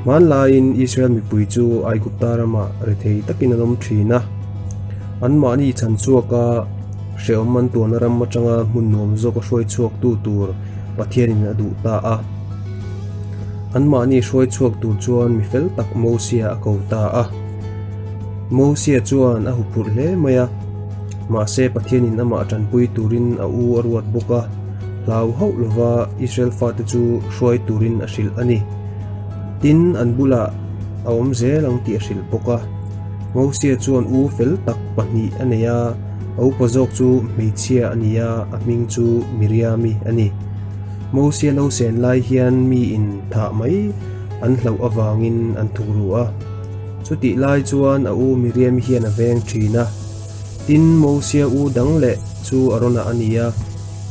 Hmanlaiin Israel mipui chu Aigupta ramah rethei takin an awm thin a. Anmahni chhan chhuaka hrehawm an tuahna ram atanga hmun nuam zawka hruai chhuaktu tur Pathianin a duh ta a. Anmahni hruai chhuak tur chuan mi fel tak Mosia a ko ta a. Mosia chuan a huphurh hle mai a, mahse Pathianin amah tanpui turin a u a ruat bawk a, hlau hauh lova Israel fate chu hruai turin a hrilh a ni. Tin, an bulah a awm zel ang tih a hrilh bawk a. Mosia chuan u fel tak pahnih a nei a, a upa zawk chu hmeichhia a ni a, a hming chu Miriami a ni. Mosia nausen lai hian miin thah mai an hlauh avangin an thuk ru a. Chutih lai chuan a u Miriami hian a veng thin a. Tin, Mosia u dang leh chu Arona a ni a,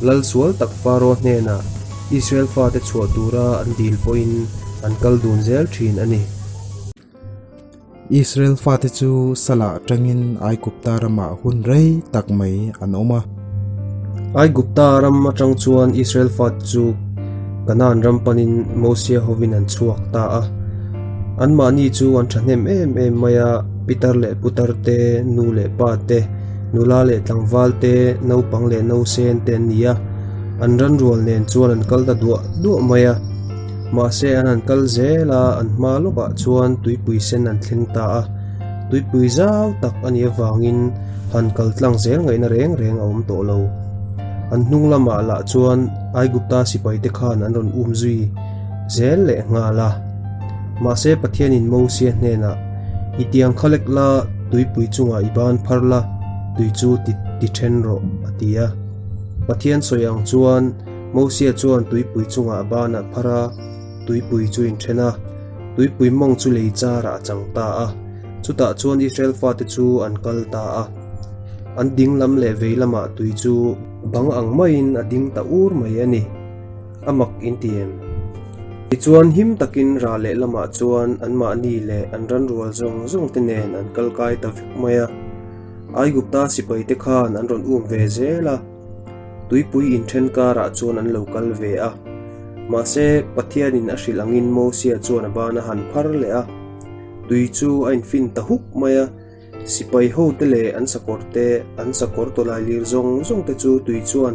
lal sual tak Faro hnenah Israel fate chhuah tura an dil pawhin an kal dun zel thin a ni. Israel fate chu Salah atangin Aigupta ramah hun rei tak mai an awm a. Aigupta ram atang chuan Israel fate chu Kanaan ram panin Mosia hovin an chhuak ta a. Anmahni chu an thahnem em em mai a, pitar leh putar te, nu leh pa te, nula leh tlangval te, naupang leh nausen te an ni a. An ranrual nen chuan an kal ta duah duah mai a. Mahse an han kal zel a, an hma lawkah chuan tuipui sen an thleng ta a. Tuipui zau tak a nih avangin han kal tlang zel ngaihna reng reng a awm tawh lo. An hnung lamah lah chuan Aigupta sipai te khan an rawn um zui zel leh nghal a. Mahse Pathianin Mosia hnenah, I tiang kha lek la, tuipui chungah i ban phar la, tui chu ti ti then rawh, a ti a. Pathian sawi ang chuan Mosia chuan tuipui chungah a ban a phar a, tuipui chu inthen a, tuipui mawng chu lei charah a chang ta a. Chutah chuan Israel fate chu an kal ta a. An ding lam leh vei lamah tui chu bang ang maiin a ding ta ur mai a ni. A mak in ti em? Tichuan him takin ra leh lamah chuan anmahni leh an ranrual zawng zawng te nen an kal kai ta vek mai a. Aigupta sipai te khan an rawn um ve zel a. Tuipui inthen karah chuan an lo kal ve a. Mahse, Pathianin a hrilh angin Mosia chuan a ban a han phar leh a. Tui chu a infin ta huk mai a, sipai hote leh an sakawr te, an sakawr tawlai lir zawng zawng te chu tui chuan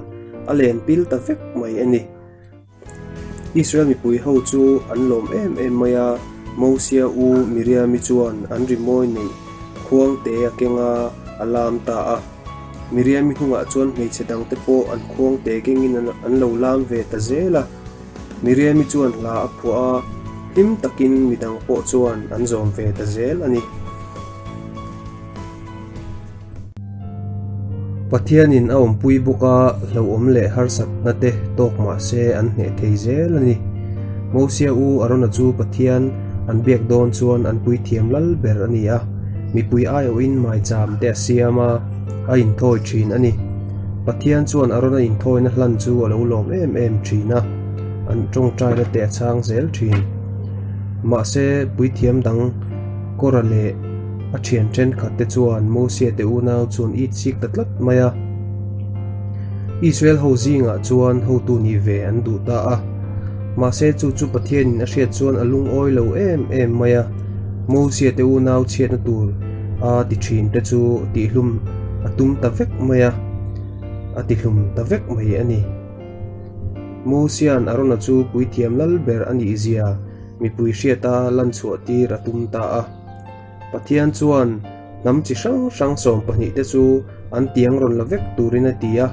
a len pil ta vek mai a ni. Israel mipui ho chu an lawm em em mai a, Mosia u Miriami chuan an rimawi neih khuang te a keng a, a lam ta a. Miriami hnungah chuan hmeichhe dangte pawh an khuang te kengin an lo lam ve ta zel a. Miriami chuan hla a phuah a, hlim takin midang pawh chuan an zawm ve ta zel a ni. Pathianin a awmpui bawk a, hlauhawm leh harsatna te tawk mah se an hneh thei zel a ni. Mosia u Arona chu Pathian an biak dawn chuan an puithiam lal ber a ni a, mipui aiawhin maicham te a siam a, a inthawi thin a ni. Pathian chuan Arona inthawina hlan chu a lo lawm em em thin a, an tawngtaina te a chhang zel thin. Mahse, puithiam dang Kora leh A thian thenkhat te chuan Mosia te unau chu an it chik ta tlat mai a. Israel ho zingah chuan hotu nih ve an duh ta a. Mahse chu chu Pathianin a hriat chuan a lungawi lo em em mai a. Mosia te unau chhiatna tur a ti thin te chu tihlum a tum ta vek mai a, a tihlum ta vek mai a ni. Mosia'n Arona chu puithiam lal ber a nih zia mipui hriata lanchhuah tir a tum ta a. Pathian chuan hnam chi hrang hrang 12 te chu an tiang rawn la vek turin a ti a,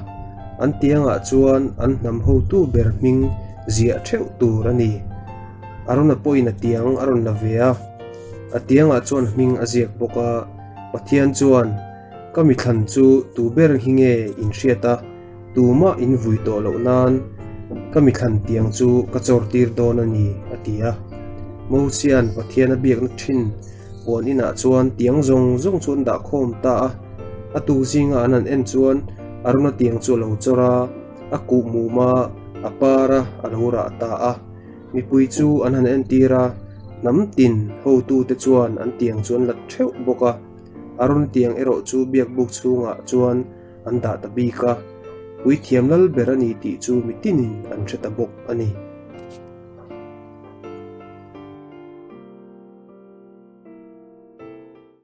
an tiangah chuan an hnam hotu ber hming ziah theuh tur a ni. Arona pawhin a tiang a rawn la ve a, a tiangah chuan hming a ziak bawk a. Pathian chuan, Ka mithlan chu tu ber hi nge in hriat a, tumah in vui tawh loh nan ka mithlan tiang chu ka chawr tir dawn a ni, a ti a. Mosia'n Pathian a biakna thin puan inah chuan tiang zawng zawng chu an dah khawm ta a. A tuk zinga an han en chuan Arona tiang chu a lo chawr a, a kuh mum a, a par a, a lo rah ta a. Mipui chu an han entir a, hnam tin hotute chuan an tiang chu an la theuh bawk a. Arona tiang erawh chu biakbuk chhungah chuan an dah ta bik a, puithiam lal ber a ni tih chu mitinin an hre ta bawk a ni.